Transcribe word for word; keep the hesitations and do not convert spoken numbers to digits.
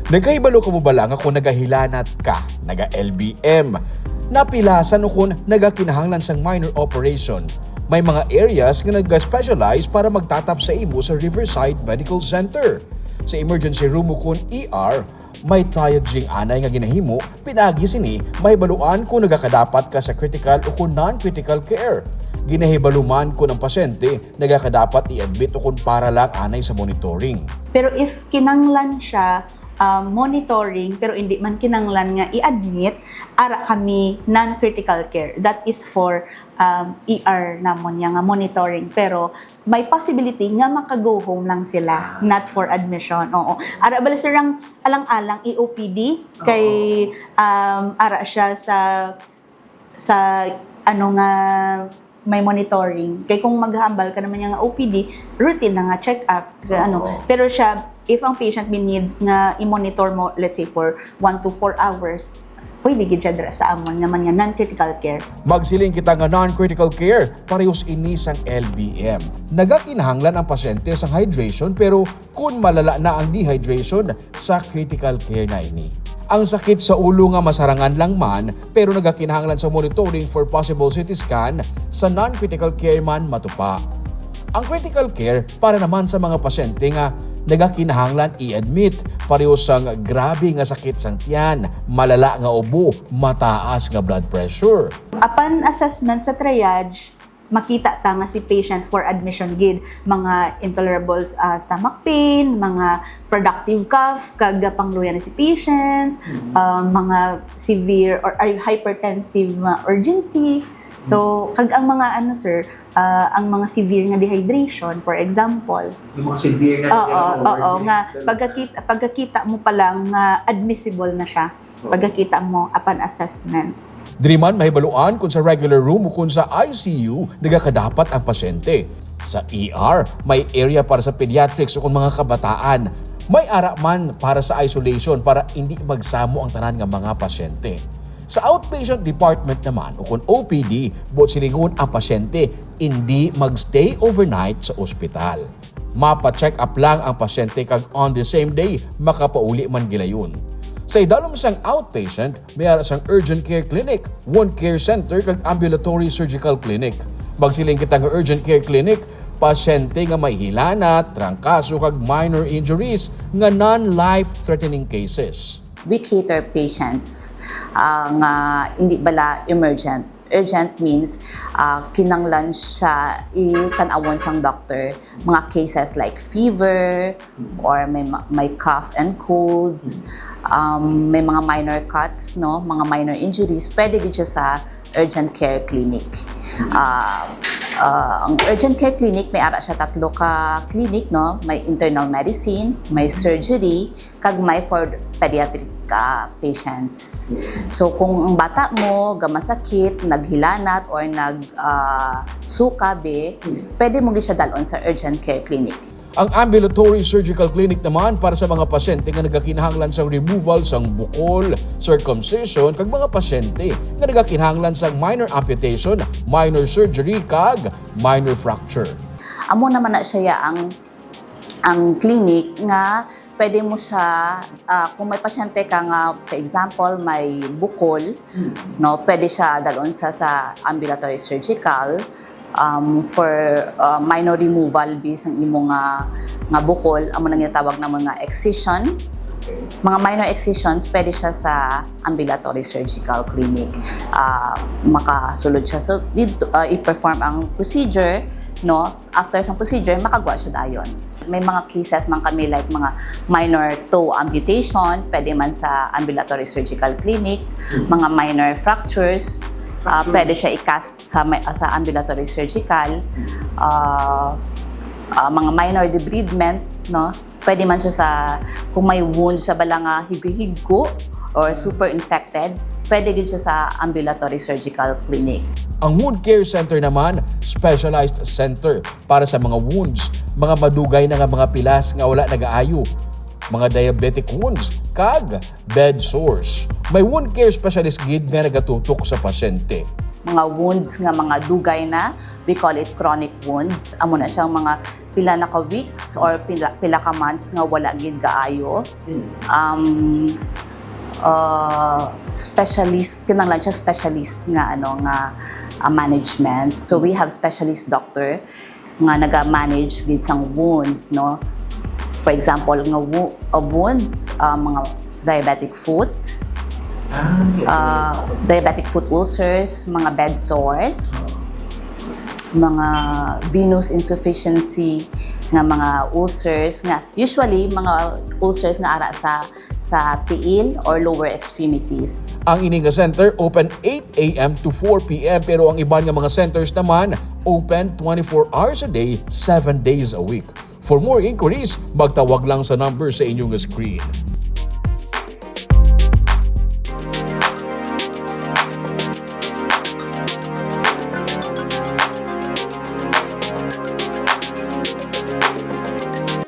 Nagahibalo ka mo bala nga kung nagahilanat ka, naga-L B M, napilasan o kung nagakinahanglan sang minor operation, may mga areas nga nag-specialize para magtatap sa imo sa Riverside Medical Center. Sa emergency room o kung E R, may triaging anay nga ginahimo. Pinaagi sini, mahibaluan kung nagakadapat ka sa critical o kung non-critical care. Ginahibalo man kung ang pasyente nagakadapat i-admit o kung para lang anay sa monitoring. Pero if kinanglan siya, um, monitoring, pero hindi man kinanglan nga i-admit, ara kami non-critical care. That is for um, E R namon niya nga monitoring. Pero may possibility nga maka-go home lang sila, not for admission. Oo. Ara bala, sir, ang alang-alang E O P D kay um, ara siya sa sa ano nga may monitoring. Kay kung maghambal ka naman niya nga O P D, routine na nga check-up. Ano. Pero siya, if ang patient may needs nga i-monitor mo, let's say for one to four hours, pwede gid siya dira sa amon nga man nga non-critical care. Magsiling kita nga non-critical care, parehos ini sang L B M. Nagakinahanglan ang pasyente sang hydration, pero kun malala na ang dehydration, sa critical care na ini. Ang sakit sa ulo nga masarangan lang man, pero nagakinahanglan sa monitoring for possible C T scan, sa non-critical care man matupa. Ang critical care para naman sa mga pasyente nga nagakinahanglan i-admit, pareho sang grabe nga sakit sang tiyan, malala nga ubo, mataas nga blood pressure. Upon assessment sa triage, makita ta nga si patient for admission gid, mga intolerable uh, stomach pain, mga productive cough, kag pangluya na si patient, uh, mga severe or ay, hypertensive uh, urgency. So, kag ang mga ano, sir, uh, ang mga severe nga dehydration, for example. Yung mga severe na Oo, oo, nga pagkakita, pagkakita mo pa lang nga admissible na siya. Pagkakita mo upon assessment. Diri man mahibaluan kung sa regular room o kung sa I C U nagakadapat ang pasyente. Sa E R, may area para sa pediatrics o kung mga kabataan. May ara man para sa isolation para hindi magsamo ang tanan nga mga pasyente. Sa outpatient department naman o kung O P D, buot silingon ang pasyente, hindi magstay overnight sa ospital. Mapa-check up lang ang pasyente kag on the same day, makapauli man gilayon. Sa idalom sang outpatient, may ara sang urgent care clinic, wound care center kag ambulatory surgical clinic. Magsiling kita nga urgent care clinic, pasyente nga may hilanat, trangkaso kag minor injuries nga non-life-threatening cases. We cater patients uh, nga hindi bala emergent. Urgent means uh, kinanglan siya itanawon sang doctor mga cases like fever or may may cough and colds, um, may mga minor cuts, no, mga minor injuries, pwede gid siya sa urgent care clinic. Uh, uh, ang urgent care clinic may ara siya tatlo ka clinic, no, may internal medicine, may surgery, kag may for pediatric uh, patients. So kung ang bata mo gamasakit, naghilanat or nag uh, suka be, pwede mo gid siya dalon sa urgent care clinic. Ang ambulatory surgical clinic naman para sa mga pasyente nga nagakinahanglan sa removal sang bukol, circumcision, kag mga pasyente nga nagakinahanglan sa minor amputation, minor surgery, kag minor fracture. Amo naman na siya ang ang clinic nga pwede mo siya uh, kung may pasyente ka nga, for example, may bukol, no, pwede siya dalon sa sa ambulatory surgical um, for uh, minor removal bisang imo nga nga bukol, amo nang ginatawag na mga excision. Mga minor excisions, pwede siya sa ambulatory surgical clinic. Uh, makasulod siya. So, dito, uh, i-perform ang procedure, no? After sa procedure, makagwa siya dayon. May mga cases man kami like mga minor toe amputation, pwede man sa ambulatory surgical clinic, mga minor fractures, uh, pwede siya i-cast sa sa ambulatory surgical, uh, uh, mga minor debridement, no? Pwede man siya sa, kung may wound sa bala nga higgo-higgo or super infected, pwede gid siya sa ambulatory surgical clinic. Ang Wound Care Center naman, specialized center para sa mga wounds, mga madugay na nga mga pilas nga wala nagaayo. mga diabetic wounds, kag bed sores. May wound care specialist gid nga nagatutok sa pasyente. Mga wounds nga mga dugay na, we call it chronic wounds. Amo na siyang mga pila na ka weeks or pila, pila ka months nga wala gid gaayo. Um, uh, specialist, kinahanglan siya specialist nga ano nga uh, management. So we have specialist doctor nga naga-manage gid sang wounds, no? For example, nga wo- of wounds, uh, mga diabetic foot, uh, diabetic foot ulcers, mga bed sores, mga venous insufficiency nga mga ulcers nga usually mga ulcers nga ara sa sa tiil or lower extremities. Ang ini nga center open eight a.m. to four p.m. pero ang iban nga mga centers naman open twenty-four hours a day, seven days a week. For more inquiries, magtawag lang sa number sa inyong screen.